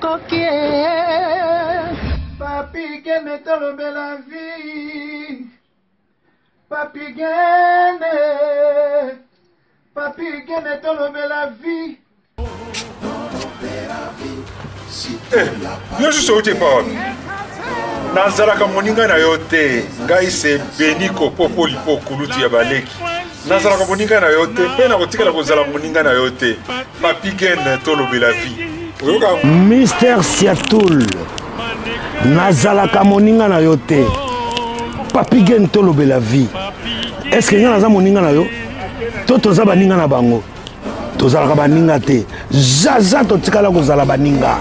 Nakoki eh. Papi Gene tolobela vie Papi Gene Papi Gene tolobela vie Eh, yo susu outi epa wapi nazalaka moninga na yo te ngai se beniko popo lipo kulutu ya baleki nazalaka moninga na yo te mpe nakotikala kozala moninga na yo te papi gen tolobela vie oyoka Mister Siatul nazalaka moninga na yo te papi gen tolobela vie est ce que ngai naza moninga na yo to toza baninga na bango tozalaka baninga te zaza totikala kozala baninga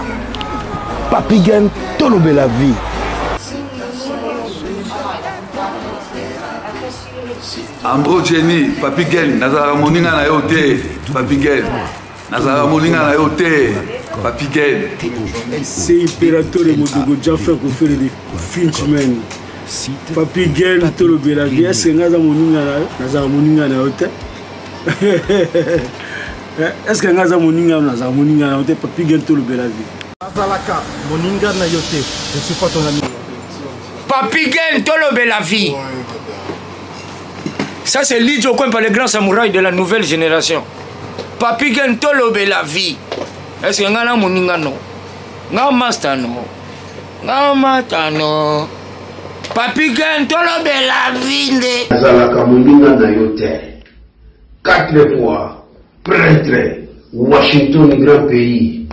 papi gen tolobela vie Ambro Jenny, Papi Gen, nazalaka moninga na yo te, Papi Gen. Nazalaka moninga na yo te, Papi Gen. C'est Imperatore Modogo Jaffa Kofere de Finchman. Papi Gen tolobela vie, est-ce que nga moninga na yo? Nazalaka moninga na yo te. Est-ce que nga moninga nazalaka moninga na yo te, Papi Gen tolobela vie. Nazalaka moninga na yo te, je suis pas ton ami. Papi Gen tolobela vie. Ça c'est Lidjo Kwempa, le grand samouraï de la nouvelle génération. Papi Gen tolobela vie. Est-ce que nga na moninga no? Nga master no? Nga mata no? Papi Gen tolobela vie nde. Nazalaka moninga na yo te. Quatre fois prêtre Washington grand pays.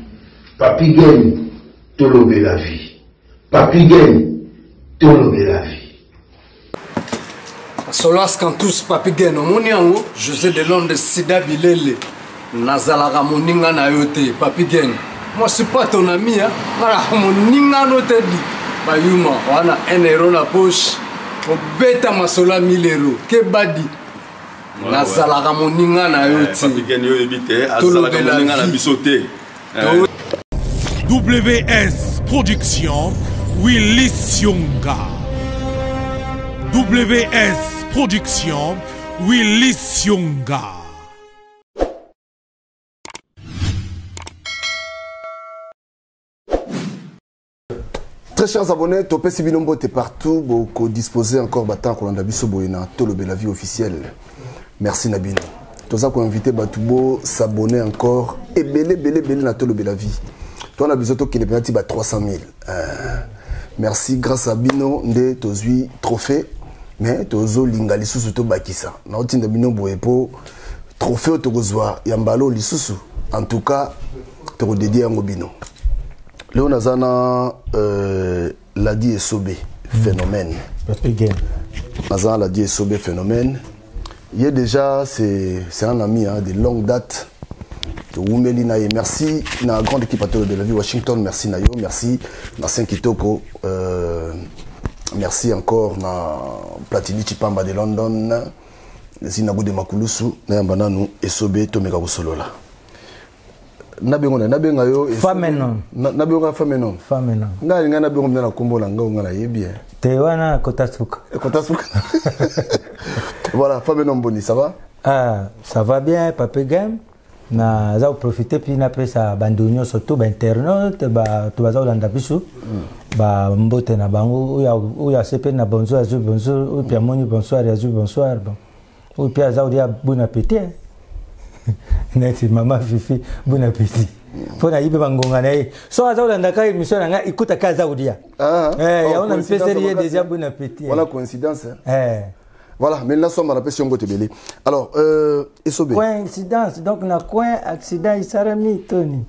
Papi Gen tolobela vie. Papy Gen tolobela vie. Solas Cantus Papy Gen omoni yango José de Londres Sida Bilele nazalaka moninga na yo te Papy Gen moi suis pas ton ami hein nalaka moninga no te di bayuma wana 1 euro na poche obeta masolo ya 1000 euro kebadi nazalaka moninga na yo eh, te tolobela moninga na biso te eh. WS Production Willy Sionga WS Production Willy Sionga Très chers abonnés, topesi bino mbote partout, boko disposer encore batin kolanda biso boye na Tolobela vie officielle. Merci na bino. Toza ko inviter batu bo s'abonner encore ebele bele bele na Tolobela vie. Toi na biso tokende penati ba 300 000. Euh, merci grâce à bino nde tozui trophée mais tozo linga lisusu to bakisa. Na otinda bino boye po trophée tokozwa ya mbalo lisusu. En tout cas, toko dédier yango bino. Leo naza na euh, Ladi Esobe phénomène. Naza na Ladi Esobe phénomène. Il est déjà c'est c'est un ami hein, de longue date. Toumeli na ye. Merci na grande équipe de la vie Washington, merci na yo, merci na Saint Kitoko euh, merci encore na Platini Chipamba de London. Zina Goude Makulusu na yamba nanu Esobe tomeka kosolola. nabengo na nabenga yo famenon nabenga famenon famenon ngai ngai nabengo mna na kombo na ngai ngai nayebi eh. te wana kota suka eh, kota suka voilà famenon boni ça va ah ça va bien pape game naza koprofite mpi napesa bandeko nyonso to bainternaute bato baza kolanda biso mm. bambote na bango oyo asepeli na bonjour azwi bonjour oyo mpe amoni bonsoir azwi bonsoir bon oyo mpe aza kolia bon appétit neti mama fifi bon appétit mpo nayebi bangonga na ye so aza kolanda kaka émission na ngai ekutaka aza kolia ah, eh, oh, yango na mipeseli ye déjà bon appétit voilà coïncidence eh. Voilà, mais là, sommes à la pression Gotebele. Alors, euh, Esobé. Coïncidence, donc, na coin, accident, il s'est remis, Tony.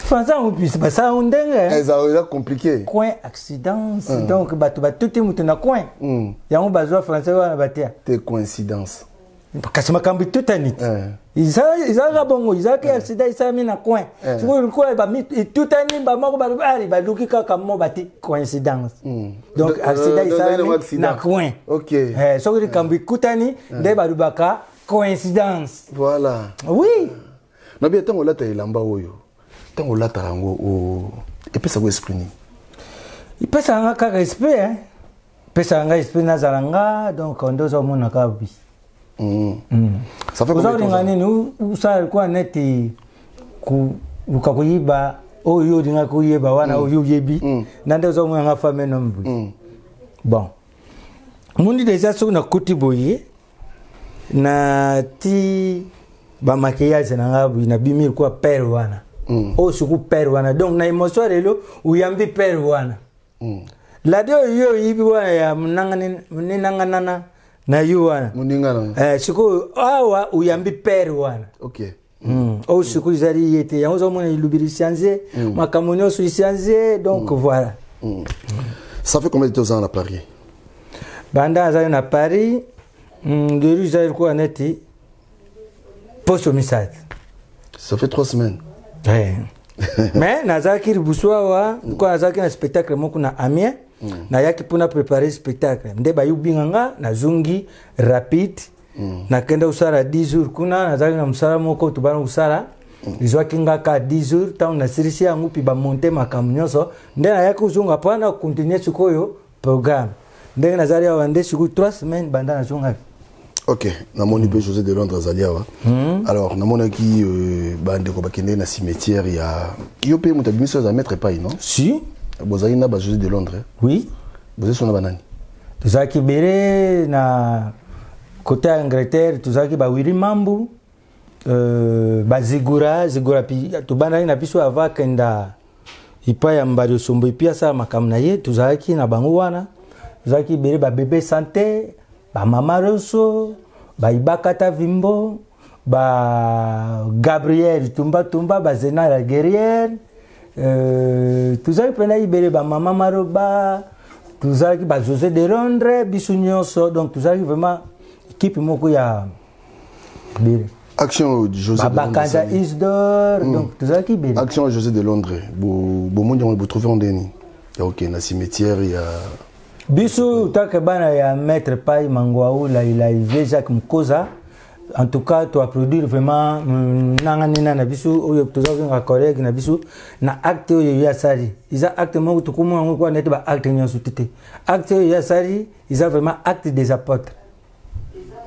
Français yango puisse basala yango ndenge eza compliqué coin accident mm. donc bato batuti moto na coin mm. yango bazwa français wana batia te coïncidence kasi makambo etutani te eh. ezalaka bongo ezalaki eh. accident esalami na coin eh. sikoyo lokola etutani bamoko balobi ali baluki kaka mo bati coïncidence mm. donc accident esalami na coin soki likambo ekutani nde balobaka coïncidence voilà oui nabi ntango olata elamba oyo ntango olataka yango epesaka esprit nini epesaka nga kaka esprit hein epesaka nga esprit nazala nga donc nde oza omona kaka bi mm. mm. oza kolinga nini osala likola neti koluka koyiba Oyo yo olingaki oyeba wana, oyo oyebi na nde ozomona nga femme homme boye. Bon, mundi déjà soki nakuti boye na ti bamaquillage na nga boye, nabimi lokola pere wana. Oyo soki pere wana, donc na émotion ya lelo oyambi pere wana. Ladi oyo yo oyibi wana ya moninanga nana na yo wana. Moninga na. Eh, sikoyo awa oyambi pere wana. Oyo sikoyo ezali ye te, yango ozomona elubili isianze, makambo nyonso isianze, donc voilà. Ça fait combien de temps oza na Paris? Banda azali na Paris, lelo ezali lokola neti poso 3. Ça fait 3 semaines. Ouais. Mais nazalaki liboso awa lokola nazalaki na spectacle moko na Amiens. Nayaki mpona préparer spectacle, nde bayubinga nga, nazongi rapide. Nakende kosala 10 jours kuna, nazalaki na mosala moko tobana kosala. Ezwaki nga ka 10 jours. Ntango nasilisi yango mpi bamonte makambo nyonso, nde nayaki kozonga mpo na continue sikoyo programme. Ndenge nazali awa nde sikoyo 3 semaines banda nazongaki. Ok, namoni mpe José de Londres azali awa. Alors namonaki bandeko bakendeki na cimetière ya yo mpe moto abimisi oyo aza maître epai, non? Si. Bozali na ba José de Londres? Oui. Bozali so na banani? Tozalaki ebele na côté ya Angleterre. Tozalaki bawili mambu, bazigura zigura pi tobandaki na biso ava akenda epai ya Mbali Osombo epi asala makambo na ye. Tozalaki na bango wana, tozalaki ebele, babebe santé, bamama Roso, baibakata vimbo, ba Gabriel Tumbatumba, bazena la guerrière. Tozalaki mpena ibele, bamama Maroba, tozalaki ba José de Londres, biso nyonso. Donc tozalaki vraiment équipe moko ya ebele. Action José de Londres. Bakanza Isdor. Donc tozalaki ebele. Action José de Londres, bomoni yango, botrouve yango ndeni ya okende na cimetière ya Biso take bana ya maître Pai Mangwaou Lailai, vieux Jacques Mukoza. En tout cas toapplaudir vraiment nanga nina na biso oyo toza kobenga collègue na biso na acte oyo ye asali. Eza acte moko tokomona yango kwa neti baacte nyonso te te. Acte oyo ye asali eza vraiment acte des apôtres.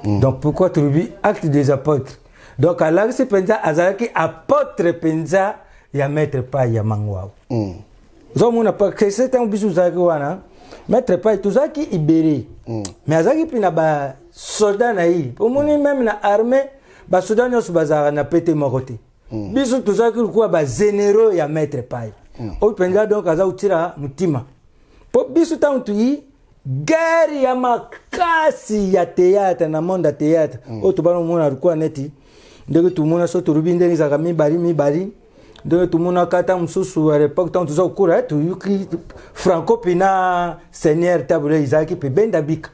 Donc pourquoi tolobi acte des apôtres? Donc alakisi mpenza azalaki apôtre mpenza ya maître Pai ya Mangwau. Ozomona parce ntango biso tozalaki wana, maître Pai tozalaki ibere. Mais azalaki mpe na basoldat na ye. Omoni, même na armée basoldat nyonso bazalaka na pete moko te. Biso tozalaki lokola bagénéraux ya maître Pai. Oyo mpenza donc aza kotira motima mpo biso ntango toyi guerre ya makasi ya théâtre na monde ya théâtre oyo tobana omona lokola neti ndenge tomona so tolobi ndenge ezalaka mibali mibali, ndenge tomonaka ata mosusu à l'époque ntango toza kokula, toyoki Franco mpe na Seigneur Tabule ezalaki mpe benda bika.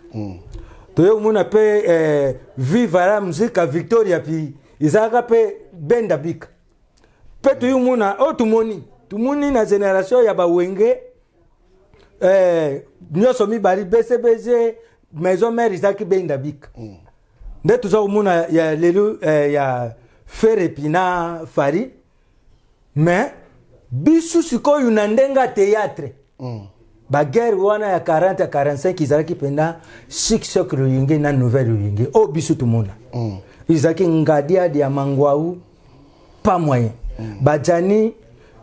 Toye komona mpe Viva la Musica Victoria mpi ezalaka mpe benda bika. Mpe toyi komona oyo tomoni, tomoni na génération ya bawenge nyonso mibali, BCBG, Maison Mère ezalaki benda bika. Nde toza komona ya lelo ya Ferre na Fally. Mais biso sikoyo na ndenge ya théâtre, baguerre wana ya 40 ya 45 ezalaki mpenza Chic Choc Loyenge na Nouvelle Loyenge. Oyo biso tomona ezalaki ngadiadi ya Mangwau, pas moyen. Bajani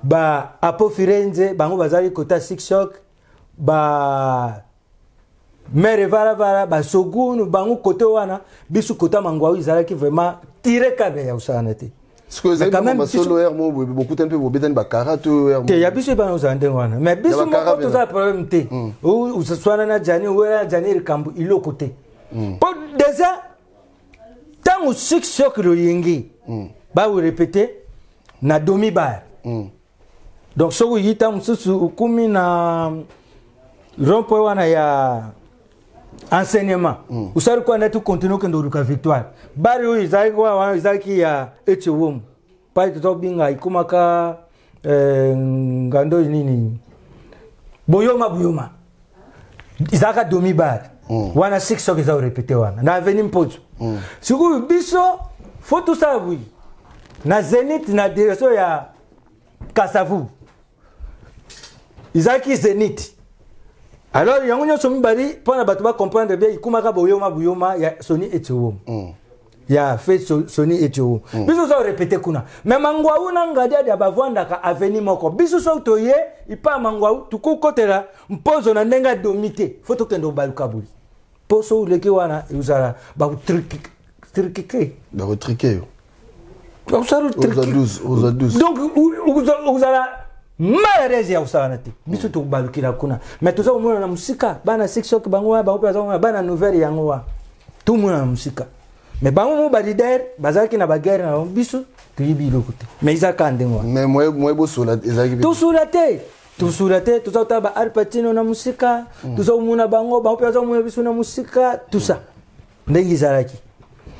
ba Apo Firenze bango bazalaki kota Chic Choc, ba mere varavara, basogunu bango kote wana. Biso kota Mangwau ezalaki vraiment tire câble ya kosala te. Sikoyo ezali masolo ere mo bokutani mpe bobetani bakara to? Te, ya biso ebana ozala ndenge wana, mais biso moko tozala problème te. Oswana na Jani, owela na Jani likambo iloko te, mpo déjà ntango Chic Choc Loyenge baorépété na domi bar. Donc soki oyi ntango mosusu okumi na rond-point wana ya enseignement, osali kwa neti continue okende oluka Victoire bari oyo ezalaki wana, ezalaki ya Echewomu pai toza kobinga ekomaka ngando nini, Boyoma. Boyoma ezalaka domi bar wana. Chic Choc eza orépété wana na avenue Mpozo. Sikoyo biso fo tosala bwi na Zénith na direction ya Kasavu, ezalaki Zénith. Alors yango nyonso mibali, mpo na bato bacomprendre bien, ekomaka Boyoma, Boyoma ya Soni Etiowomo. Ya fe Soni Etio. Biso so répéter kuna. Mais Mangwaou na Ngadiadia bavandaka avenue moko. Biso so toye ipa Mangwaou tukokotela mpozo na ndenge domi te. Faut tokende obaluka boye. Po so oleki wana ezala bakotrike. Bakotrike yo. Bakosala Oza 12, oza 12. Donc ozala mal à l'aise ya kosala te. Biso tokobalukila kuna. Mais toza komona na mosika bana six soki bango wana, bango mpe baza komona bana nouvelle yango wana. Tomona na mosika. Mais bango mo balider bazalaki na baguerre na bango, biso toyebi eloko te. Mais eza kaka ndenge wana. Mais moye bosola ezalaki mpe- Tosula te, tosula te, toza kotala ba Al Pacino na mosika, toza komona bango, bango mpe baza komona biso na mosika, tout ça ndenge ezalaki.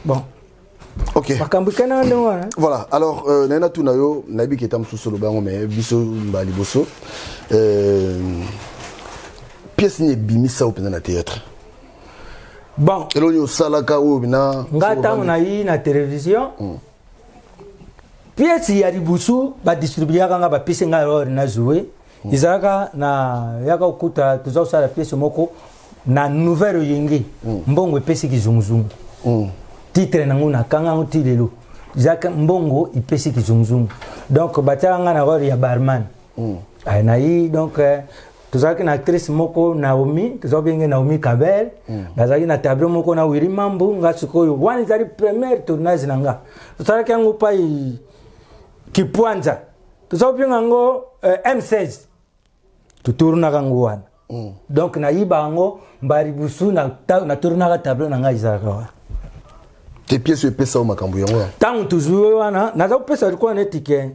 Bon, Ok. makambo ekanaka ndenge wana. Voilà, alors naye natuna yo, nayebi ke eta mosusu oloba yango, mais biso mbala liboso, pièce nini ebimisa yo mpenza na théâtre? Bon, eloko nini osalaka oyo bina? Nga ntango nayi na télévision, pièce ya libusu badistribuaka nga, bapesi ngai role na joue, ezalaka na yaka kokuta toza kosala pièce moko na Nouvelle Oyenge, Mbongo epesi kizunguzungu. Titre nango nakanga yango ti lelo, ezalaka Mbongo epesi kizunguzungu. Donc batiaka nga na role ya barman. Ah, nayi donc tozalaki na actrice moko Naomi, toza kobenge Naomi Kabel. Bazalaki na tableau moko na Wiri Mambu. Nga sikoyo wana ezali première tournage na nga, tosalaki yango pai Kipwanza, toza kobenga yango M16, totournaka yango wana. Donc nayiba yango mbari busu natournaka tableau na ngai ezalaka wana. Te, pièce oyo epesa yo makambo yango wana? Ntango tozwi wana, naza kopesa likola neti ke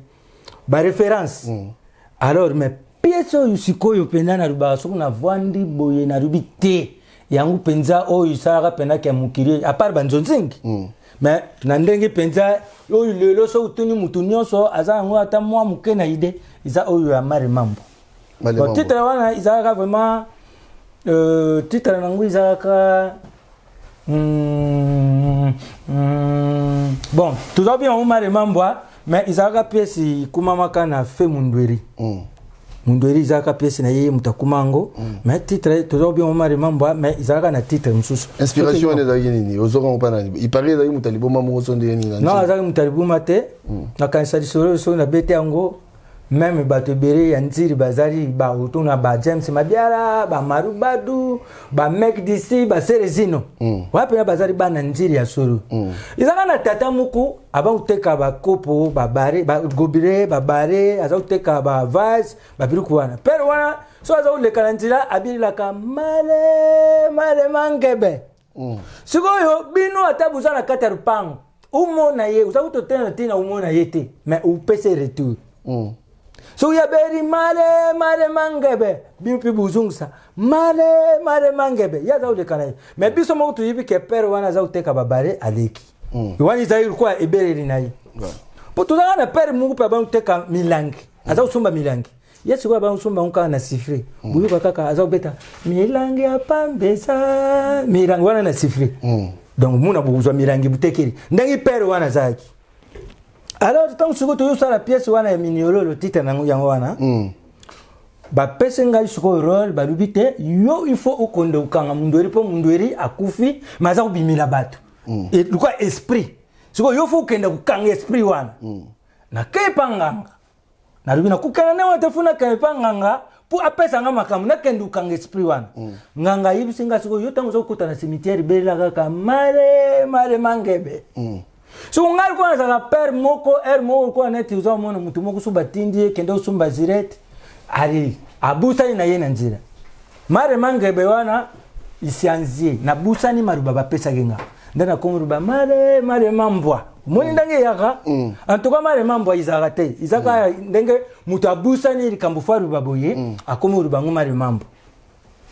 baréférence. Alors, mais pièce oyo sikoyo mpenza nalobaka, soki navwandi boye nalobi te, yango mpenza oyo esalaka mpenza ke mokili à part banzonzingi. Mais na ndenge mpenza oyo lelo soki otuni motu nyonso aza yango ata mwa moke na ide, eza oyo ya Mare Mambo. Mare Bon, Mambo. Titre wana ezalaka vraiment titre nango ezalaka bon, toza bien yango Mare Mambwa, mais ezalaka pièce ekumamaka na fe Mundweri. Mundweri ezalaka pièce na ye, moto akuma yango. Mais titre toza bien yango Mare Mambwa, mais ezalaka na titre mosusu. Inspiration wana ezalaki nini? Ozwaka ngo mpa nani? Ipari ezalaki moto aliboma moko so ndenge nini na Non, nzela? azalaki moto alibuma te. Nakanisa lisolo oyo soki nabeti yango, meme bato ebele ya Nziri bazali baotuna, ba James Mabiala, bamarubadu, bamek dc, baserezino. Wana mpena bazali bana Nziri ya solo. Ezalaka na tata moko aba koteka bakopo, babare, bagobire, babare, aza koteka bavase, babiloko wana. Pere wana so aza koleka na nzela, abililaka male male mangebe. Sikoyo bino ata boza na kati ya lupango, umona ye, oza kuta na ntina umona ye te, mais upese retour. Soki abeli male male mangebe, bino mpe bozongisa male male mangebe. Ye aza koleka na ye, mais biso moko toyebi ke pere wana aza koteka babare, aleki. Wana ezali lokola ebeleli na ye, po tozalaka na pere moko mpe abandi koteka milangi, aza kosomba milangi. Ye sikoyo abandi kosomba yango kaka na sifre, boyoka kaka aza kobeta milangi ya pambesa, milangi wana na sifre. Donc muna bokozwa milangi butekeli ndenge pere wana azalaki. Alors ntango sikoyo toyosala pièce wana ya Miniololo, titre nango yango wana, bapesi ngai sikoyo role, balobi te yo il faut okonde kokanga Mundweri, mpo Mundweri akufi, ma aza kobimela bato. Lokola esprit. Sikoyo yo faut okende kokanga esprit wana. Nakei epa nganga, nalobi nakokenda nde wana te, fu nakende epa nganga mpo apesa nga makambo, nakende kokanga esprit wana. Nganga ayebisi nga sikoyo yo ntango oza kokota na cimetière, belela kaka male male mangebe. Soko ngai lokola nazalaka pere moko ere moko lokola neti oza omona motu moko so batindi ye kende osomba zirete, ali abusani na ye na nzela, mare mangebe wana isianzie, nabusani maluba bapesaki nga, nde nakomi luba mare mare mambwa. Omoni ndenge eyaka. En tout cas mare mambwa ezalaka te, ezalaka ndenge moto abusani likambo fo aluba boye, akomi oluba yango mare mambwa.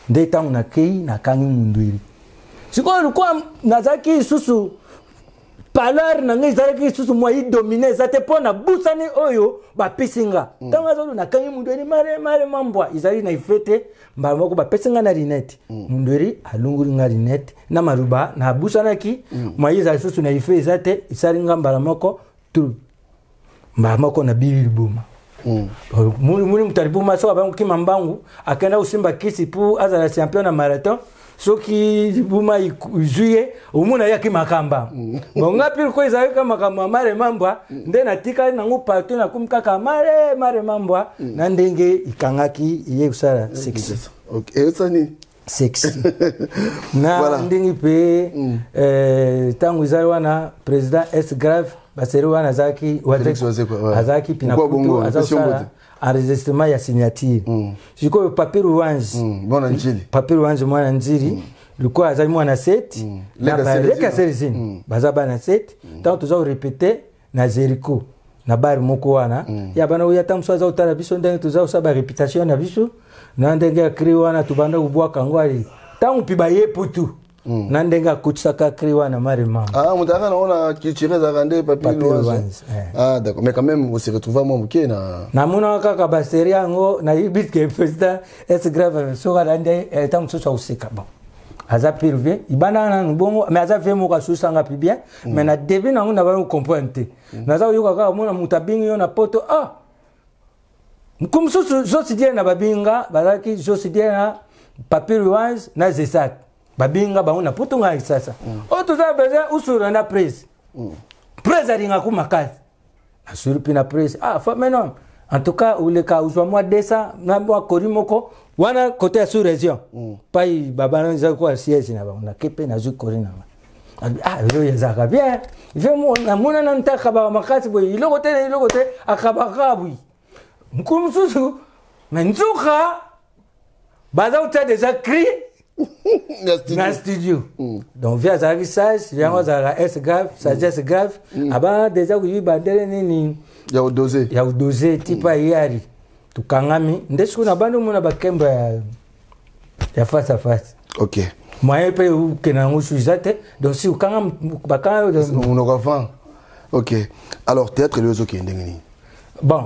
Nde ntango nakei nakangi Mundweri, sikoyo lokola nazalaki lisusu paleur na ngai ezalaki lisusu mwa idomine eza te, mpo nabusani oyo bapesi nga. Ntango azolo nakangi Mundweri mare mare mambwa ezali na ife te, mbala moko bapesi nga na linete. Mundweri alunguli nga linete na maluba nabusanaki. Mwa ye ezala lisusu na ife eza te, esali nga mbala moko tu mbala moko nabili liboma. Muni moto aliboma soki abangi kokima mbangu, akenda kosimba kisi mpo azala champion na marathon. Soki libuma izwi ye, omona ayaki makamba. Bon, nga mpe loko ezalaki kaka makambo ya mare mambwa, nde natikali nango partout, nakomi kaka mare mare mambwa, na ndenge ikangaki ye kosala sexy. Eyosani sexy na voilà. Ndenge mpe ntango ezali wana président S Grave baseri wana azalaki azalaki pinakutu azakosala enregistrement ya signature. Sikoyo Papi Ruange, Papi Ruange mwana Nziri, lokola azali mwana seti leka Selezini, baza bana seti. Ntango toza korepete na Jericho na bar moko wana ya bana oyo, ata mosusu aza kotala biso ndenge toza kosala bareputation na biso na ndenge ya cri wana, tobanda kobwaka yango ali ntango mpi baye putu na ndenge akotisaka cri wana marema. Ah, moto aka nango na culture ezalaka nde Papi Louange. Ah d'accord, mais quand même on se retrouve mwa moke na Namonaka kaka baserie yango, nayebi ke président S Grave soki alandi ntango mosusu akoseka. Bon, aza pire vie ibandaka nanu bongo, mais aza vie moko asusanga mpi bien. Mais na début nango na bana comprendre te, naza koyoka kaka mona moto abengi yo na poto. Ah, moku mosusu Josidie na babinga bazalaki Josidie na Papi Louange na Zesak, babinga bango na poto. Ngai sasa oyo toza besoin usura na prise prise alingaka makasi, nasuri mpe na prise. Ah fa, mais non, en tout cas oleka ozwa mwa 200 na mwa kori moko wana kote ya sous région pai babana eza kwa siège na bango. Nake mpe nazwi kori na nga. Ah, oyo ezalaka bien ve, namona nanu te akabaka makasi boye, eloko te, eloko te, akabaka boye mokolo mosusu. Me nzoka baza kotia déjà cri na studio. Donc vie azalaki sage yango, azalaka S Grave, sagesse grave, abanga déjà koyiba ndenge nini ya kodose. Ya kodose tipa yari tokangami nde sikoyo na bandi omona bakembo ya face à face. Moyen mpe okende yango su eza te, donc si okanga bakanga Monoko avant. Ok, alors théâtre lelo ezokende ndenge nini? Bon,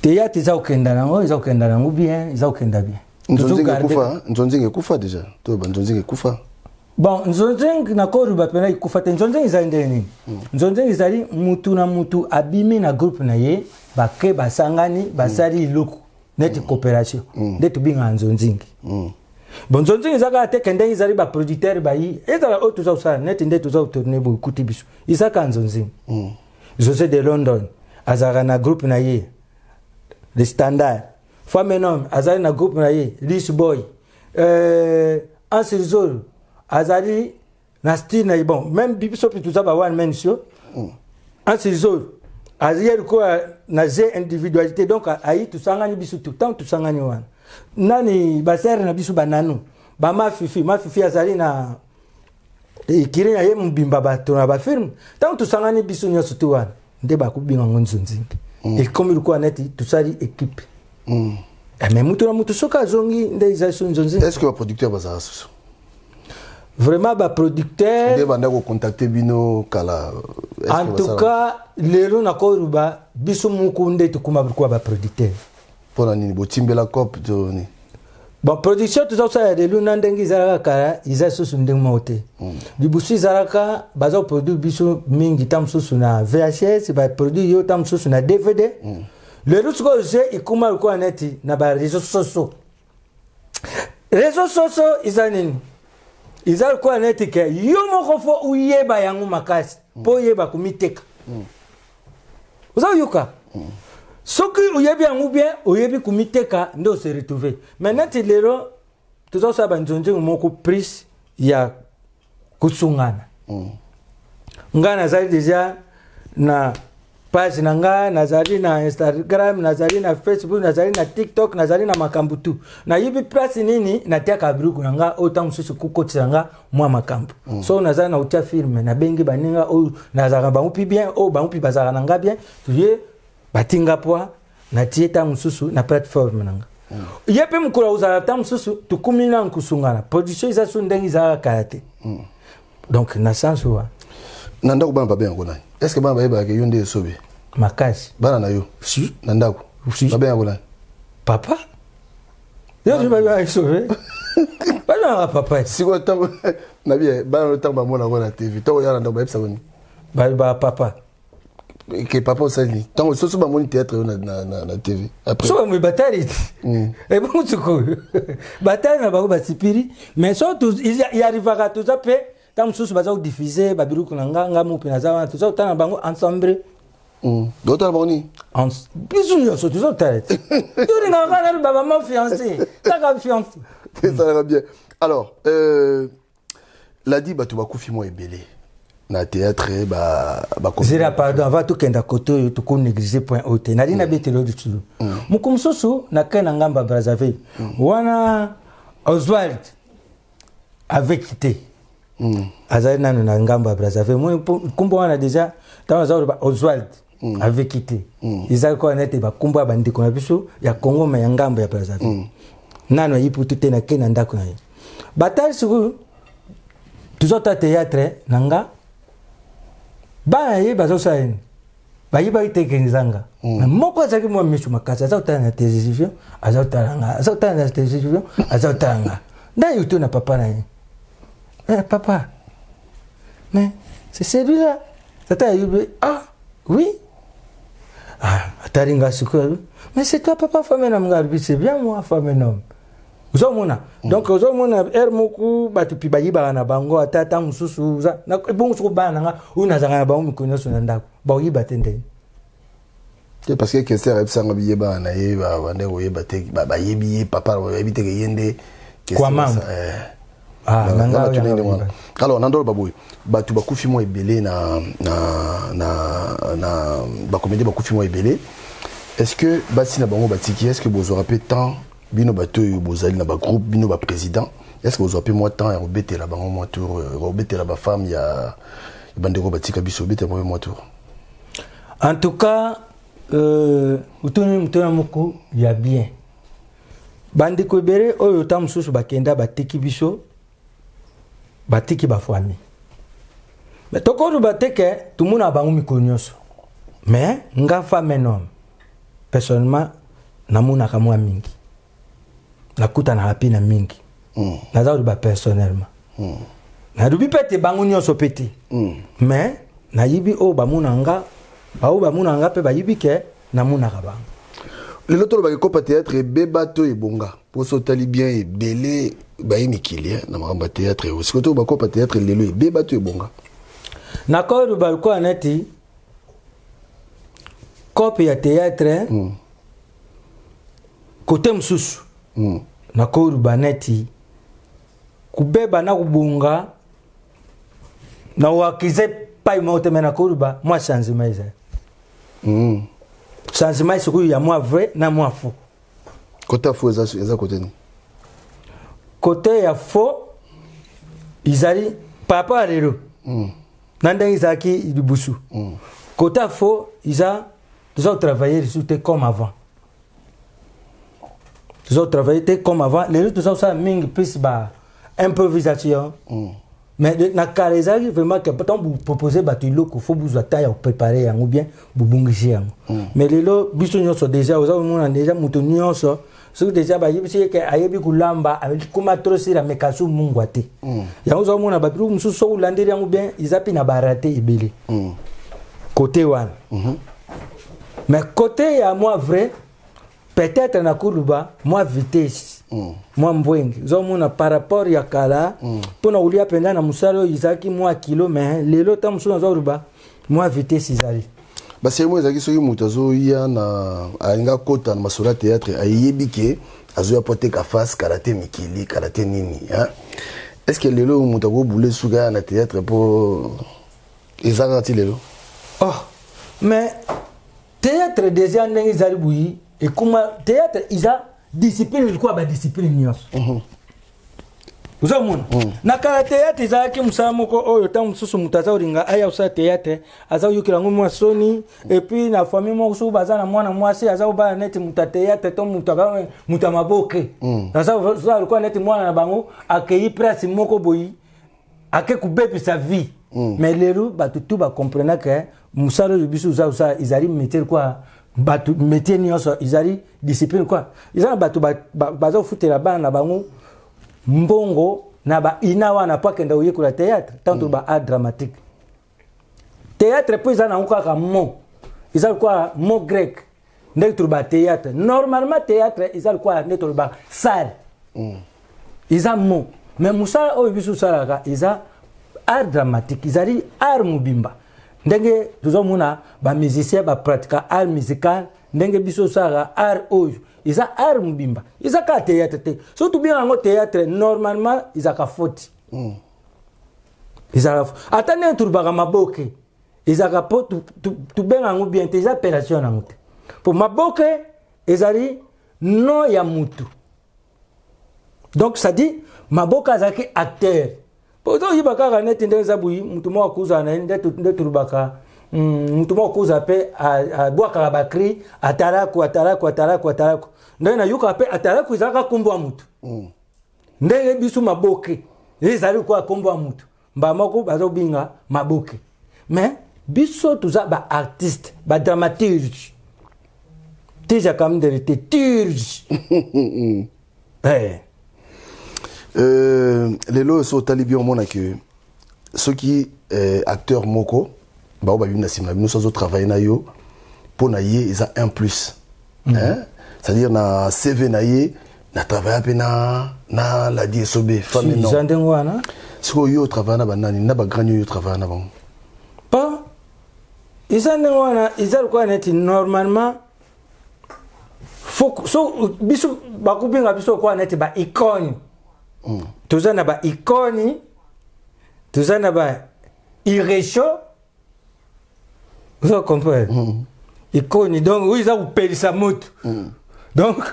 théâtre eza kokenda nango, eza kokenda nango bien, eza kokenda bien. Nzonzinga ekufa, nzonzinga ekufa déjà to ba nzonzinga ekufa? Bon, nzonzinga nakoluba mpena ekufa te. Nzonzinga ezali ndenge nini? Nzonzinga ezali mutu na mutu abimi na groupe na ye, bake basangani, basali eloko neti coopération, nde tobengaka nzonzingi. Bon, nzonzingi eza kaka te ke ndenge ezali baproducteur bayi ezala oyo toza kosala neti nde toza kotourne boye ekuti biso, eza kaka nzonzingi. José de London azalaka na groupe na ye Le Standard, Famenom azali na groupe na ye Lis Boy, Ansirzol azali na style na ye. Bon, même biso mpe toza ba one man show. Ansirzol azali ye lokola na ze individualité, donc ayi tosangani biso tout ntango tosangani wana nani basere na biso bananu bamafifi mafifi azali na ekiri na ye mobimba, bato na bafilme. Ntango tosangani biso nyonso te wana nde bakobenga yango nzonzingi. Ekomi lokola neti tosali équipe. Mais mutu na mutu soki azongi nde eza so nzonzingi. Est ce que baproducteur bazala susu? Vraiment, baproducteur nde banda kocontacte bino kala? En tout cas lelo nakoloba biso moko nde tokóma lokola baproducteur. Mpona nini botimbela cope to nini? Bon, production toza kosala lelo na ndenge ezalaka kala eza lisusu ndenge moko te. Liboso ezalaka baza koproduire biso mingi ta mosusu na VHS, baproduire yo ta mosusu na DVD. Lelo sikoyo ze ekóma lokola neti na bareseau sociaux. Réseau sociaux eza nini? Eza lokola neti ke yo moko fo oyeba yango makasi mpo oyeba komiteka. Oza koyoka? Soki oyebi yango bien, oyebi komiteka nde ose retrouve. Mais neti lelo toza kosala banzonzingo moko prise ya kosungana. Ngai nazali deja na page na ngai, nazali na Instagram, nazali na Facebook, nazali na TikTok, nazali na makambo tu. Nayebi place nini natiaka biloko na ngai oyo ntango mosusu kokotisa nga mwa makambo. So nazali na kotia filme, nabengi baninga oyo nazalaka bango mpi bien, oyo bango mpi bazalaka na nga bien, ye batinga pwa natie ntango mosusu na plateforme na nga. Ye mpe mokolo akozala ntango mosusu tokumi na kosungana. Production eza so ndenge ezalaka kala te. Donc na sens wa Na ndako bana babengako nani? Est ce que bana bayebaka yo nde esobe? Makasi. Bana na yo? Si. Na ndako? Si. Babengako nani? Papa. Yo tu babengaka esobe, babengaka papa. Sikoyo ntango nabi bana no, ntango bamonako na TV, ntango oya na ndako, bayebisako nini? Balobaka papa. Ke papa osali ntango soso bamoni théâtre yo na, na, na, na tv après so bamoi batali te ebongo sikoyo batali na bango basipiri mais so yarivaka toza mpe ntango mosusu baza kodiffuse babiloko na nga nga mope naza wana toza kotala na bango ensemble. Dotala bango nini? Biso nyonso toza kotala te, tolingaka kaka nanu babama fiancé, kaka fiancé. Esalaka bien. Alors ladi bato bakufi mwa ebele na théâtre ba ba. Zela, pardon, avant tokenda kote oyo, tokonéglige point oyo te. Nali nabetela oyo lisolo. Moko mosusu nakei na ngambo ya Brazzaville wana, Oswald avec te azali nano na ngambo ya Brazzaville. Moni nkombo wana déjà, ntango aza koloba Oswald avec te, ezali kaka nete bakombo ya bandeko na biso ya Congo, ma ya ngambo ya Brazzaville nano ayi putu te. Nakei na ndako na ye, batali sikoyo tozota théâtre na nga, bana ye bazosala nini, bayebaki te ke ezanga. Mais moko azalaki mwa miso makasi, aza kotala na télévision, aza kotala nga, aza kotala na télévision, aza kotala nga. Nda yoto na papa na ye: "Eh, papa, mais c'est celui-là?" Tata ayebi: "Ah oui." Ah, atali nga sikoyo: "Mais c'est toi papa Famenom?" Nga alobi: "C'est bien moi, Famenom." Ozomona, donc ozomona heure moko bato mpi bayibaka na bango, ata ata mosusu ebongo soko bana na nga oyo nazalaka na bango mikolo nyonso na ndako, bakoyiba te ndenge? Te, parce que Kester ayebisanga biyebana na ye, bande koyeba te, bayebi ye papa, bayebi te ke ye nde. Kwa mambo. Ah, na nga oyo yanga koyeba. Alors na ndolo baboye, bato bakufi mwa ebele na bacomédien, bakufi mwa ebele. Est ce que basi na bango batiki, est ce que bozwaka mpe temps, bino bato oyo bozali na bagroupe, bino baprésident, est ce que bozwa mpe mwa temps ya kobetela bango mwa tour, kobetela bafemme ya bandeko batika biso, obetela bango mpe mwa tour? En tout cas, otuni motuna moko ya bien. Bandeko ebele oyo ta mosusu bakenda, batiki biso, batiki bafamille, mais tokoloba te ke tomona bango mikolo nyonso. Mais nga femme un homme, personnellement namonaka mwa mingi, nakutanaka mpe na mingi. Naza koloba personnellement, nalobi mpe te bango nyonso mpe te, mais nayebi oyo bamona nga, baoyo bamona nga mpe bayebi ke namonaka bango. Lelo tolobaka ekopa théâtre ebeba to ebonga? Mposo otali bien, ebele baye mikili na makambo ya théâtre oyo. Sikoyo to bakopa théâtre lelo ebeba to ebonga? Nakoloba lokola neti cope ya théâtre, kote mosusu nakoloba neti kubeba na kubonga, na oakize pai moko te, me nakoloba mwa changement ezali. Changement sikoyo ya mwa vrai na mwa faux. Côté ya faux eza côté nini? Côté ya faux ezali par rapport ya lelo na ndenge ezalaki libusu. Côté ya faux eza toza kotravailler lisusu te comme avant, toza kotravailler te comme avant. Lelo toza kosala mingi plus ba improvisation, mais na kala ezalaki vraiment ke ntango bopropose bato eloko, fo bozwa temps ya kopréparer yango bien, bobongisi yango. Mais lelo biso nyonso déjà oza komona déjà moto nyonso soki déjà bayebisi ye ke ayebi kolamba, akoma trop sila, meka so mungwa te. Yango oza komona babiloko mosusu, soki olandeli yango bien, eza mpe na baraté ebele côté wana. Mais côté ya mwa vrai, peut-être nakoluba mwa vitesse, mwa mbwenge ozomona par rapport ya kala mpona kolia mpenza na mosala oyo ezalaki mwa kilo, mais lelo ta mosusu naza koloba mwa vitesse ezali. Baseremo ezalaki soki moto azoya na alingi akota na masolo ya théâtre, ayebi ke azoya po ateka face kala te, mikili kala te nini, hein? Est ce que lelo moto akobule suki aya na théâtre mpo eza kaka ti lelo? Oh, mais théâtre déjà ndenge ezali boyi, ekoma théâtre eza discipline lokola badiscipline nyonso. Ozomona, na kala théâtre ezalaki mosala moko oyo ntango mosusu moto aza kolinga aya kosala théâtre, aza koyokela yango mwa soni. Et puis na famille moko, soki baza na mwana mwasi aza kobala neti moto ya théâtre to moto ya maboke, aza lokola neti mwana na bango akei place moko boyi, ake kobebisa vie. Mais lelo bato tu bakomprena ke mosala oyo biso oza kosala ezali métier kwa bato métier nyonso, ezali discipline kwa eza na bato baza kofutela bana na bango mbongo na baina wana po akenda koyekola théâtre. Tanto ba art dramatique, théâtre mpo eza nango kaka mo Eza lokola mot grec ndenge toloba théâtre. Normalement théâtre eza lokola nde toloba salle. Eza mot. Mais mosala oyo biso osalaka eza art dramatique, ezali art mobimba. Ndenge tozomona bamusicien bapratika art musical, ndenge biso osalaka art oyo eza art mobimba, eza kaka théâtre te. Soki tobenga yango théâtre, normalement ezalaka foti. Ezalaka ata ndenge tolobaka maboke, ezalaka mpo tobenga yango bien te, eza appellation yango te, mpo maboke ezali nom ya mutu. Donc ça dit maboke azalaki acteur. Po ozoyiba kaka neti ndenge eza boyi, motu moko akozala na ye nde tolobaka motu moko akozala mpe abwakaka bacri atalaku atalaku atalaku atalaku, ndenge nayokaka mpe atalaku ezalaka nkombo ya motu. Ndenge biso maboke ezali lokola nkombo ya motu, mbala moko bazobinga maboke. Mais biso toza baartiste, badramaturge, tija kamdere te turge. Lelo so otali bien, omona ke soki acteur moko bao babimi na nsima na bino, so azotravaille na yo, mpo na ye eza un plus. Hein? C'est-à-dire na CV na ye na travaille mpe na Ladi Esobe femme. Non, eza ndenge wana. Sikoyo yo otravaille na banani, na bagrand oyo otravaille na bango? Pa eza ndenge wana, eza lokola neti normalement faut so biso bakobenga biso lokola neti ba icone. Toza na ba icone, toza na ba irecho, ozo comprendre? Icone donc oyo eza kopelisa moto. Donc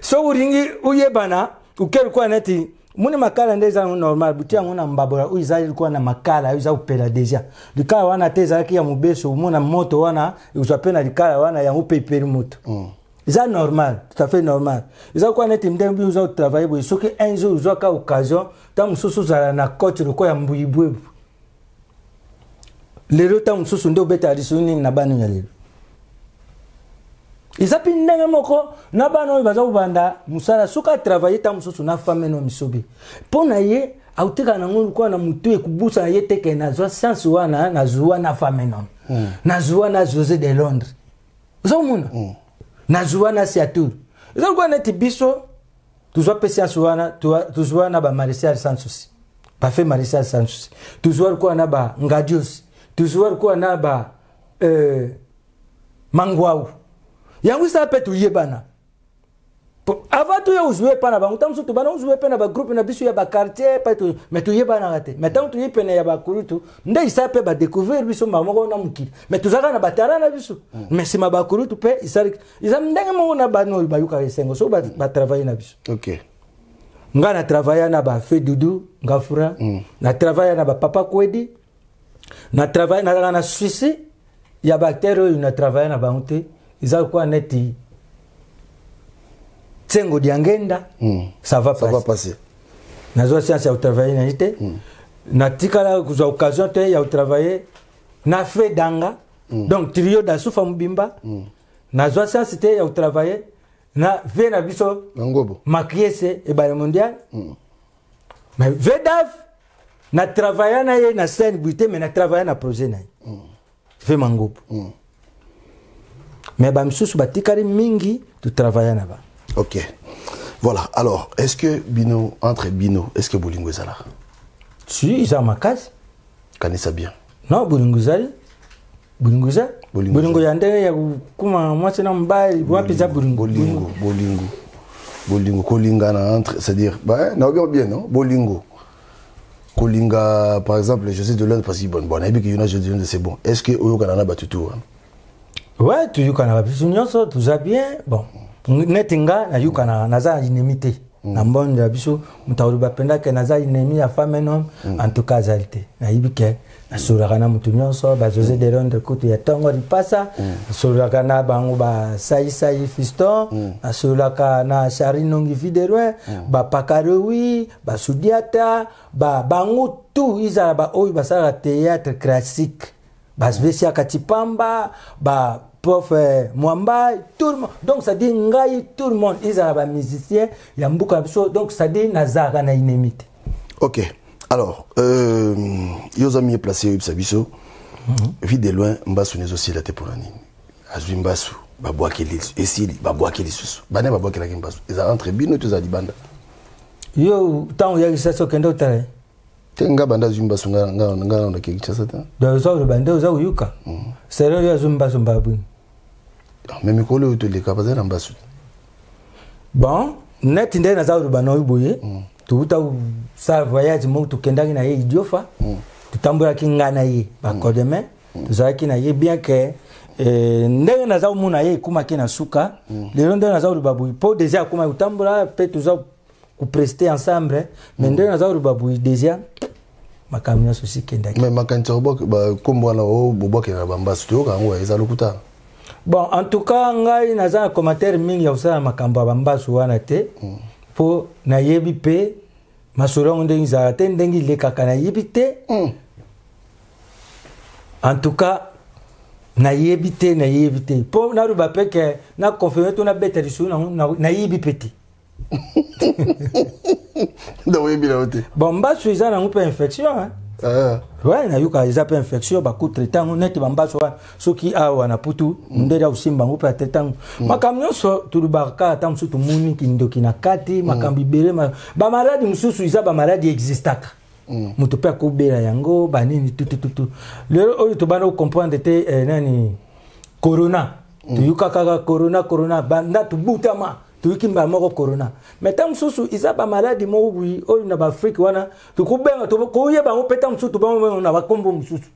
soki olingi oyebana, oke lokola neti moni makala nde eza normal, buti yango na mbabola oyo eza lokola na makala oyo eza kopela deja. Likala wana te ezalaki ya mobeso, omona moto wana ekozwa mpe na likala wana, yango mpe epeli moto. Eza normal, tout à fait normal. Eza lokola neti ndenge bino oza kotravaille boye, soki un jour ozwaka occasion ntango mosusu ozala na cote lokola ya mbuyibwebu lelo, ntango mosusu nde obetaka lisolo nini na bana ya lelo. Eza mpe ndenge moko na bana oyo baza kobanda mosala, soki atravaille ntango mosusu na femme no misobe, mpo na ye autekaka nango lokola na motu ekubusa na ye te ke nazwa science wana, nazwa na femme nono, nazwa na José de Londres, ozomona, nazwa na Siatour. Eza lokola neti biso tozwa mpe science wana, tozwa na bamaréchal sans souci, bafe maréchal sans souci, tozwa lokola na bangadios, tozwa lokola na ba mangwau. Yango esala mpe toyebana. Avant toya ozwe epa na bango, ntango mosusu tobanda ozwe mpe na bagroupe na biso ya baquartier, mais toyebanaka te. Mais ntango toye pene ya bakulutu, nde esala mpe badécouvrir biso mbala moko na mokili. Mais tozalaka na batala na biso, mais nsima bakulutu mpe esali. Eza ndenge moko na bana oyo bayokaka esengo soki batravaille na biso. Nga na travailla na bafe Dudu Ngafura, na travailla na bapapa Kwedi, na travaille, nazalaka na souci ya baacteur oyo na travaille na bango te. Eza lokola neti Tsengo Diangenda, ça va. Ça va passer. Nazwa science ya kotravaille na ye te. Natikala kozwa occasion te ya kotravaille na fe danga. Donc trio dasufa mobimba, nazwa science te ya kotravaille na ve na biso Makiese ebale mondial. Mais Vedav, na travailla na ye na scène boye te, mais na travailla na projet na ye, ve Mangobo. Mais bamisusu batikali mingi, totravailla na bango. Ok, voilà. Alors, est ce que bino, entre bino, est ce que bolingo ezalaka? Si, eza makasi. Kanisa bien. Non, bolingo ezali, bolingo eza bolingo ya ndenge ya kokuma mwasi na mobali, wapi eza bolingo. Bolingo, bolingo, bolingo, kolingana entre, c'est à dire, bah, na bien bien, non, bolingo, kolinga. Par exemple José de Londres, parce que bon, nayebi ke yo na José de Londres, c'est bon. Est ce que oyokana na bato tu wana? Ouais, toyokanaka biso nyonso, toza bien. Bon, neti nga nayokanaka, naza na ennemi te na mbondo ya biso. Moto akoloba mpenza ke naza ennemi ya femme un homme, en tout cas azali te. Nayebi ke nasololaka na moto nyonso, ba José de Londres kutu ya ntongo lipasa, nasololaka na bango, basaisai fiston, nasololaka na Chari Nongi Videroin, bapakarewi, basudiata, bango tout, ezala baoyo basalaka théâtre classique, basvesiaka Tipamba, ba prof Mwamba, tout le monde. Donc ça dit ngai tout le monde, ezala bamusicien ya mboka na biso. Donc ça dit nazalaka na ennemi te. Ok, alors yo oza mieux placé oyebisa biso. Vie de loin, mbasu ezosila te, mpona nini? Azwi mbasu, babwakeli esili, babwaki lisusu. Bana babwakelaki mbasu. Eza entre bino to eza libanda. Yo ntango oyaki Kinshasa okende otala ye? Te, nga banda azwi mbasu nga nga nga na Kinshasa te. Donc oza koloba nde oza koyoka. Selo yo azwi mbasu mbabwini. Mais mikolo oyo toleka bazali na mbasu. Bon, neti nde naza koloba na oyo boye, touta kosala voyage moko, tokendaki na ye Idiofa, totambolaki ngai na ye bacordemain, tozalaki na ye bien que ndenge naza komona ye ekomaki na suka. Lelo ndenge naza koloba boye, mpo deja akomaki kotambola mpe toza koprester ensemble, mais ndenge naza koloba boye, deja makambo nyonso sikendaki. Mais makanisi kombo wana oyo bobwakela na bambasu, toyoka yango, eza lokuta? Bon, en tout cas ngai naza na commentaire mingi ya kosala makambo ya bambasu wana te, mpo nayebi mpe masolo yango ndenge ezalaka te, ndenge elekaka nayebi te. En tout cas nayebi te, nayebi te mpo naloba mpe ke na confirme to nabeta lisolo nango, nayebi mpe te. Donc oyebi na yo te? Bon, mbasu eza nango mpe infection, hein? Ouais, nayoka eza mpe infection, bakotraite yango neti bambasu wana. Soki awa na putu, ndenge akosimba yango mpe atraite yango. Makambo nyonso tolobaka kaka, ata mosusu tomoni kindoki na kati, makambo ebele, bamaladi mosusu eza bamaladi existaka, moto mpe akobela yango banini tutututu. Lelo oyo tobanda kocomprendre te, nani corona, toyoka kaka corona corona, banda tobutama toyoki mbala moko corona. Mais ntango mosusu eza bamaladi moko boye oyo na baafrike wana tokobenga, koyeba yango mpe ntango mosusu tobenga na bakombo mosusu.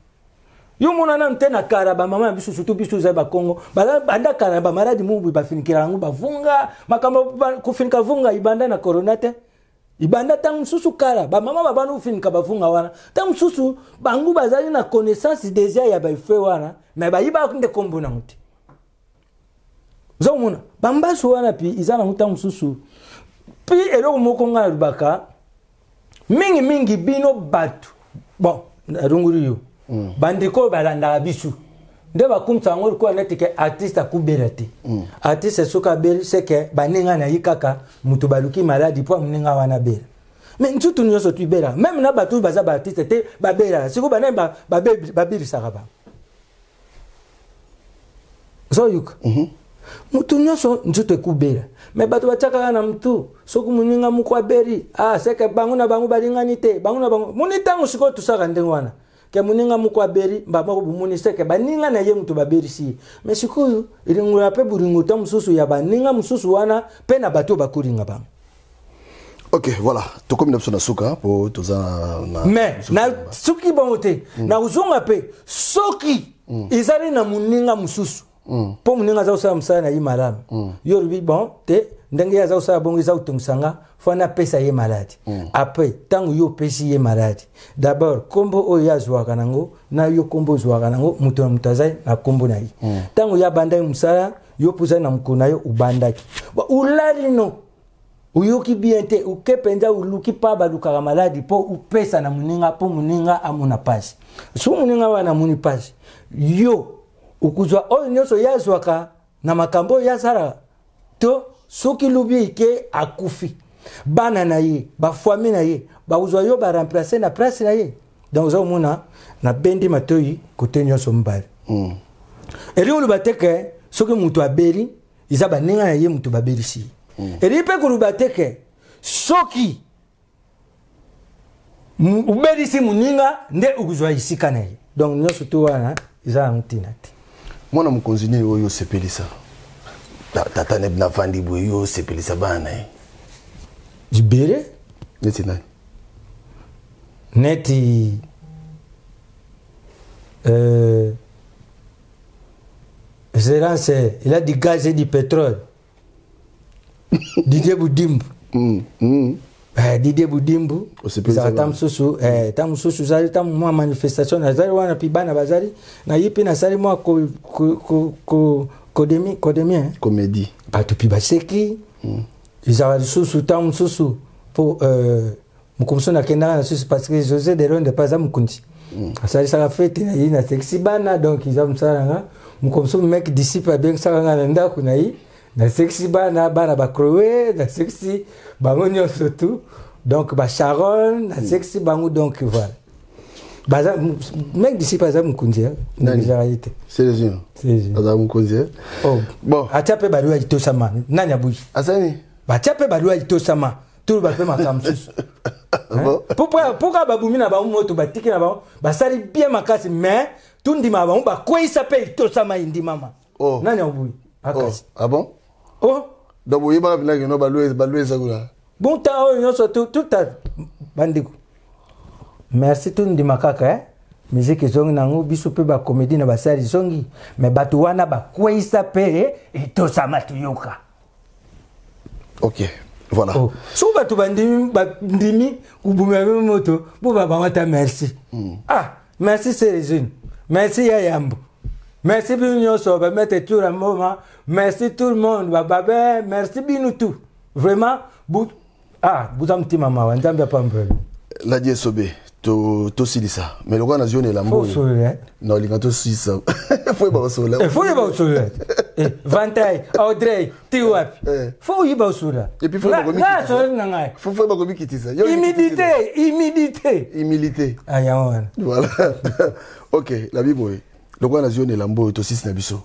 Yo mona nanu te na kala bamama na biso, surtout biso eza bakongo, banda kala na bamaladi moko boye bafinikela yango bavunga. Makambo kofinika vunga ibanda na corona te, ibanda ntango mosusu kala. Bamama babanda kofinika bavunga wana, ntango mosusu bango bazali na connaissance deja ya baefe wana, mais bayibaka nde kombo nango te. Oza komona bambasu wana mpi eza nango ntango mosusu mpi eloko moko. Ngai nalobaka mingimingi, bino bato, bon, nalongoli yo, bandeko oyo balandaka biso nde bakumisa yango lokola neti ke artiste akubela te. Artiste soki abeli, seke baninga na ye kaka moto baluki maladi mpo moninga wana abela. Mais nsutu nyonso tibelaka, meme na bato oyo baza baartiste te babelaka. Sikoyo banani babelisaka bango? Ozoyoka, mutu nyonso nzoto ekubela, me bato batiaka kaka na mutu soki moninga moko abeli, ah, seke bango na bango balingani te, bango na bango moni. Ntango sikoyo tosaka ndenge wana ke moninga moko abeli, mbamoko bomoni seke baninga na ye moto babelisi ye. Me sikoyo elingola mpe bolingo ta mosusu ya baninga mosusu wana mpe na bato oyo bakolinga bango. Ok, voilà, tokomi na biso na suka mpo toza na Mais na soki bongo te, nakozonga mpe soki ezali na moninga mosusu, mpo moninga aza kosala mosala na ye malamu, yo olobi bon te, ndenge ye aza kosala bongo eza kotongisa nga, fo napesa ye maladi. Après ntango yo opesi ye maladi, d'abord nkombo oyo ye azwaka nango na yo nkombo ozwaka nango, moto na moto azali na nkombo na ye. Ntango ye abandaki mosala, yo mpo ozali na mokolo na yo obandaki. Bon, olali no oyoki bien te, oke mpenza oluki mpa balukaka maladi mpo opesa na moninga mpo moninga amona mpasi. Soki moninga wana amoni mpasi, yo okozwa oyo nyonso ye azwaka na makambo oyo ye asalaka. To soki lobi eke akufi, bana na ye, bafami na ye bakozwa yo baremplace na place na ye. Donc oza komona nabendi matoi kote nyonso mibale. Elingi oloba te ke soki moto abeli, eza baninga na ye moto babelisi ye. Elingi mpe koloba te ke soki obelisi moninga nde okozwa esika na ye. Donc nyonso to wana eza yango ntina te. Mwana mokonzi nini oyo osepelisa tata neb navandi boye, yo osepelisa bana na ye? Libere. Neti nani? Neti Excellence, il a du gaz et du pétrole. Didier Budimbu. Didier Budimbu ezalaka ta mosusu, ta mosusu ezali ta mwa manifestation nazali wana mpi bana bazali na ye mpe nasali mwa kodemi kodemi comédie. Bato mpi baseki. Ezalaka lisusu ta mosusu mpo mokolo mosusu nakendaka na susu parce que José de Londres mpe aza mokonzi, asalisaka fete na ye, nasekisi bana. Donc eza mosala na nga. Mokolo mosusu mec disciple abengisaka nga na ndako na ye, nasekisi bana, bana bacroe, nasekisi bango nyonso tout, donc bacharon nasekisi bango, donc voilà. Baza mec d'ici baza mokonzi ezalaka ye te. Selezino azala mokonzi. Oh. Bon, atia mpe balwa etosama, nani abuyi? Asani batia mpe balwa etosama, toloba mpe makambo mosusu. Pourquoi babumi na bango moto, batiki na bango, basali bien makasi, mais tondima bango bakweyisa mpe etosama, endimama. Oh. Nani abuyi makasi? Oh. Ah bon? Oh. Donc boyebaka mpena keno balwa eza kuna. Bon, ntango oyo nyonso tuta bandeko, merci, tondima kaka eh? Musique ezongi nango, biso mpe bacomédie na basali ezongi, mais bato wana bakweyisa mpe etosama, toyoka. Ok, voilà. Oh. Soki bato bandimi, bandimi kobumela bino moto, boba bango ata merci. Ah, merci Selezine, merci ya yambo, merci bino nyonso, bamaître Tour Mboma, merci tout le monde, bababe, merci bino tout vraiment. Bu, ah, buza motema mawa, Nzambe apamboli. Ladi Esobe, tosilisa, mais lokola nazwi yo na elamba oyo, na olinga tosilisa, fo yeba kosolola. Fo yeba kosolola, Vantai Audrey ti wapi, fo oyeba kosolola. Nga na ngai. Fo yeba komikitisa. Humilité, humilité. Humilité. Ah, yango wana. Voilà, ok. Labi boye, lokola nazwi yo na elamba oyo, tosisi na biso,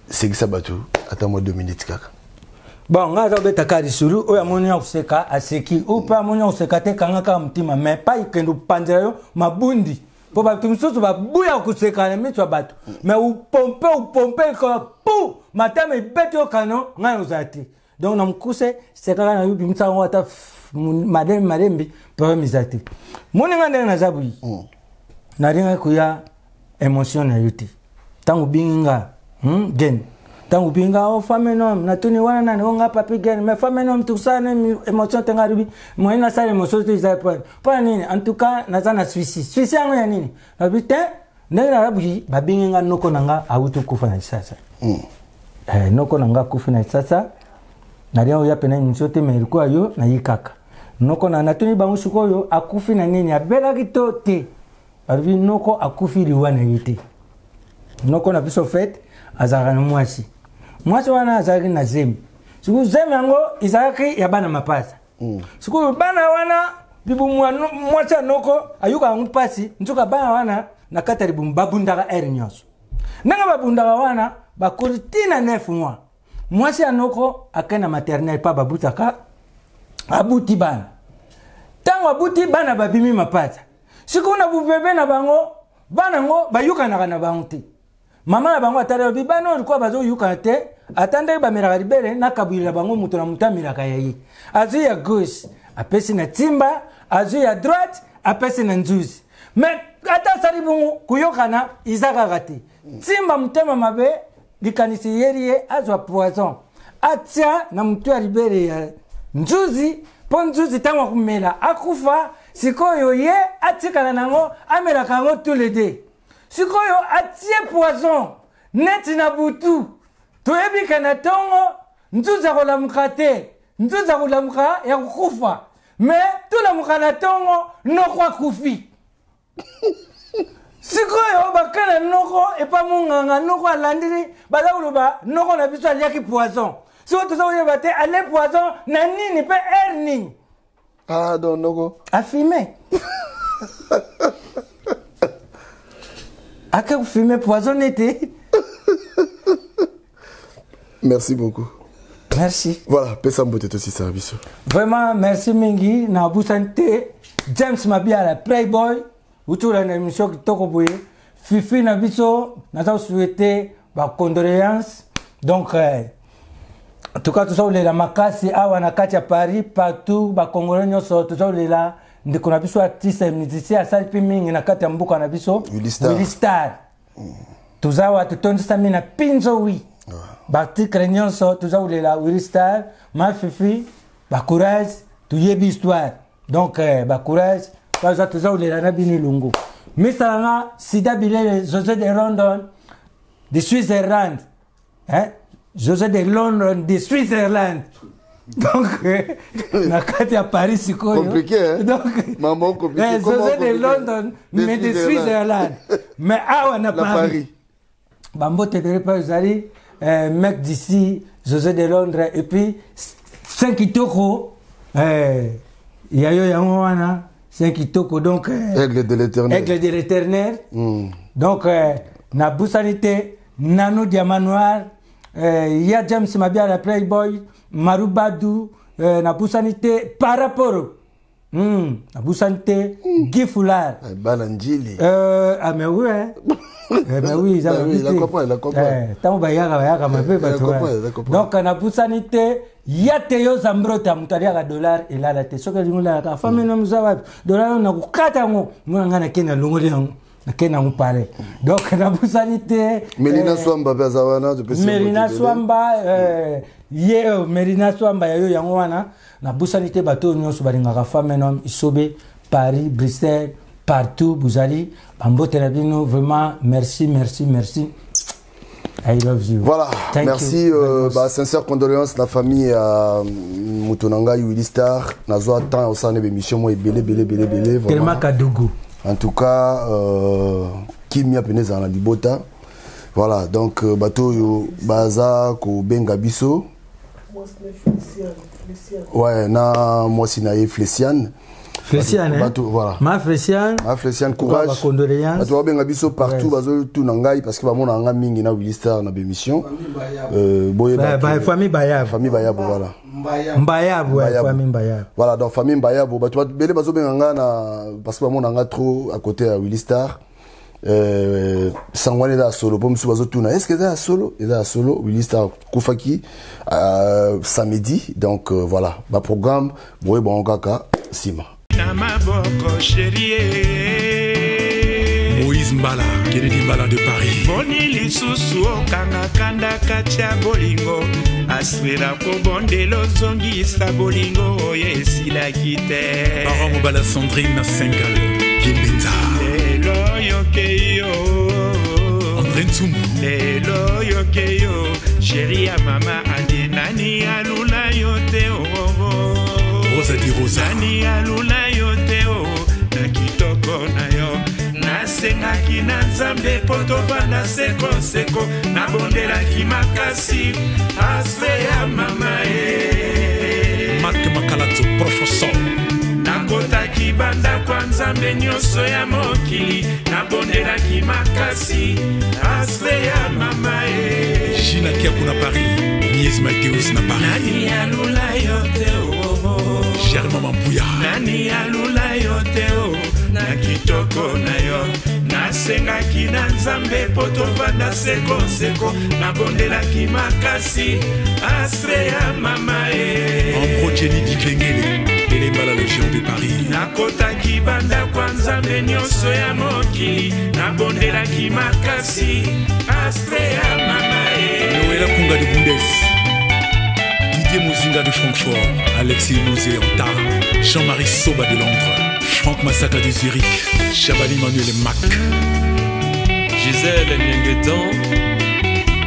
sekisa bato ata mwa 2 minutes kaka. Bon, ngai aza kobeta lisulu oyo amoni ya koseka, aseki. Oyo mpe amoni ya koseka te, kanga kaka motema, mais pai kende opanzela yo mabundi, mpo bato mosusu babuya koseka na miso ya bato, mais upompe upompe ka pu matama ebeti yo kano, ngai ozala te. Donc na mokuse, sekaka na yo, bimisa yango ata malembe malembe, problème eza te. Moni ngai ndenge naza boyi, nalingaki koya émotion na yo te. Ntango obingi nga gen, ntango obingi nga o femme nom, natuni wana nani? O nga Papi Gen. Mais femme nom, tosala na émotion te. Nga lobi moyen nasala émotion te eza mpona nini? En tout cas naza na souci. Souci yango ya nini? Nalobi te, ndenge naza boyi, babingi nga, noko na nga awuti okufa na Lisasa. Noko na nga akufi na Lisasa. Nalia oya pena émission te, mais likoya yo nayi kaka noko na natuni bango sikoyo akufi na nini, abelaki to te? Balobi noko akufi liwa na ye te. Noko na biso fete azalaka na mwasi, mwasi wana azalaki na zemi. Sikoyo zemi yango ezalaki ya bana mapasa. Sikoyo bana wana, libumu ya mwasi ya noko ayokaka yango mpasi. Nzoka bana wana na kati ya libumu babundaka heure nyonso. Ndenge babundaka wana, bakoli ntina 9 mois, mwasi ya noko akei na maternel mpa babutaka, abuti bana. Ntango abuti bana, babimi mapata. Sikoyo na bubebe na bango, bana yango bayokanaka na bango te. Mama na bango atali, alobi bana oyo likola bazoyokana te, ata ndenge bamelaka libele, nakabwilila bango, moto na moto amelaka ya ye. Azwi ya gauche apesi na Ntimba, azwi ya droite apesi na Nzuzi. Mais ata asali bongo, koyokana eza kaka te. Ntimba motema mabe, likanisi eyeli ye azwa poison atia na motu ya libele ya Nzuzi, mpo Nzuzi ntango akomela akufa. Sikoyo ye atikala nango, amelaka yango tous les deux. Sikoyo atie poison neti na butu, toyebi ke na ntongo Nzuzi akolamuka te. Nzuzi akolamuka ya kokufa, mais tolamuka na ntongo, noko akufi. Sikoyo bakala noko epa monganga, noko alandeli, baza koloba noko na biso aliaki poison. Sikoyo toza koyeba te ale poison na nini mpe heure nini. Ah, donc noko afume, ake kofume poison nete. Merci beaucoup. Merci. Voilà, pesa mbote, tosisaka biso. Vraiment merci mingi. Nabusani te James Mabiala, playboy, uti olanda émission kitoko boye. Fifi na biso, naza kosouhaite bacondoléance. Donc en tout cas toza kolela makasi awa na kati ya Paris, partout bacongolais nyonso toza kolela ndeko na biso artiste musicien, asali mpe mingi na kati ya mboka na biso. Willy Star. Toza awa, totondisami na pinzo wi baarticle nyonso, toza kolela Willy Star. Ma Fifi, bacourage, toyebi histoire. Donc bacourage, baza toza kolela na bino elongo. Misala nga Sida Bilele, José de London de Switzerland, hein? José de London de Switzerland, donc na kati ya Paris sikoyo. Compliqué, hein? Donc maman, compliqué. José de London mais de Switzerland, mais awa na Paris, bambote ebele mpe ezali mec d'ici, José de Londres, et puis Saint Kitoko, ya yo yango wana. Chien kitoko donc euh, Aigle de l'éternel. Aigle de l'éternel. Donc nabusani te Nano Diamant Noir, ya James Mabiala Playboy, Marubadu, nabusani te par rapport nabusani te Guy Foulard. Bana Njili. Ah mais oui hein. Eh ben oui, eza Ah oui, mabe il a te. compris, il a compris. Eh, ntango bayaka bayaka mabe Il a bato compris, wana. il a compris. Donc nabusani te ya te yo zambrota moto aliaka dollar elala te soki alingi olalaka fami na moza wapi dollar oyo nakokata yango mona ngai nakei nalongoli yango nakei nango pale donc nabusani te Melina Swamba Swamba mpe aza wana topesi ye Melina mbote ebele. Swamba ye Melina Swamba ya yo yango wana nabusani te bato oyo nyonso balingaka femme un homme Isobe Paris Bruxelles partout bozali bambote na bino vraiment merci merci merci I love you. Voilà, Thank merci. you. Bah, sincère condoléances la famille à moto na ngai Willy Star. Nazwa temps osala na émission moi ebele ebele ebele ebele vraiment. Tellement Kadougou. En tout cas, kimia pene ezala na libota. Voilà, donc bato oyo baza kobenga biso. Ouais, na mwasi na ye Fléciane. Fléciane, hein? Bato, voilà. Ma Fléciane. Ma Fléciane, courage. Ba condoléances. Bato babenga biso partout bazotuna ngai parce que bamona nga mingi na Willy Star na bémission. Boyeba Famille Bayab. Famille Bayab, voilà. Mbayab, ouais, famille Mbayab. Voilà, donc famille Mbayabo, bato ebele bazobenga nga na parce que bamona nga trop à côté ya Willy Star. Sango wana eza ya solo mpo mosusu bazotuna est ce que eza ya solo, eza ya solo. Willy Star akufaki samedi, donc voilà, baprogramme boyeba yango kaka nsima. Na maboko chérie. Moïse Mbala, Kennedy Mbala de Paris. Boni lisusu okanga kanda kati ya bolingo aswela kobondela ozongisa bolingo oyo esilaki te. Parent Mobala Sandrine na Sengal, Kimbenza. Lelo oyoke yo. André Ntsumbu. Lelo oyoke yo chéri ya mama ande nani alula yo te oo. Rosa di Rosa. Nani alula yo te o na kitoko na yo nasengaki na nzambe mpo tovanda sekoseko nabondelaki makasi aspe ya mama ye. Marc Makalazo, professeur. Nakotaki bandako ya nzambe nyonso ya mokili nabondelaki makasi aspe ya mama ye. Gina Kiakou na Paris. Mies Mateus na Paris. Nani alula yo te o. Germain Mampuya. Nani alula yo te o na kitoko na yo nasengaki na nzambe mpo tovanda sekoseko nabondelaki makasi astre ya mama ye. Ambro Jenny Dikengele. Télé Mbala le géant de Paris. Nakotaki bandako ya nzambe nyonso ya mokili nabondelaki makasi astre ya mama ye. Noëlla Kunga de Bundes. Didier Mozinga de Francfort. Alexis Mosé Anta. Jean-Marie Soba de Londres. Franck Massaka de Zurich. Chabani Manuel Mac. Gisèle Niengetan,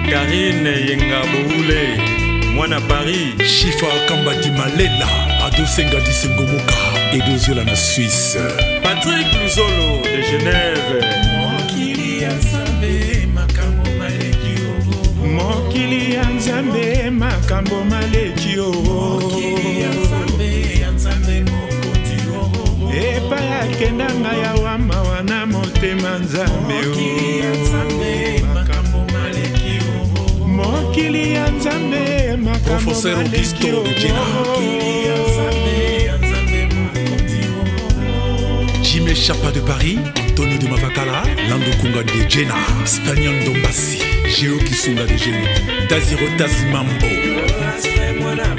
Karine Yenga Boule, mwana Paris. Chifa Kamba di Malela. Ado Senga di Sengomoka. Edo Zola na Suisse. Patrick Luzolo de Genève. Mokili ya nzambe makambo maleki o mokili ya nzambe makambo maleki o epai akenda ngai awa mawa na motema nzambe o mokili ya nzambe makambo Professeur maleki Augusto o. de Jena. Jimé Chapa de Paris, Antonio de Mavakala, Lando Kunga de Jena, Spagnon Dombassi, Géo Kisunga de Genève, Daziro Tazimambo. Mwana.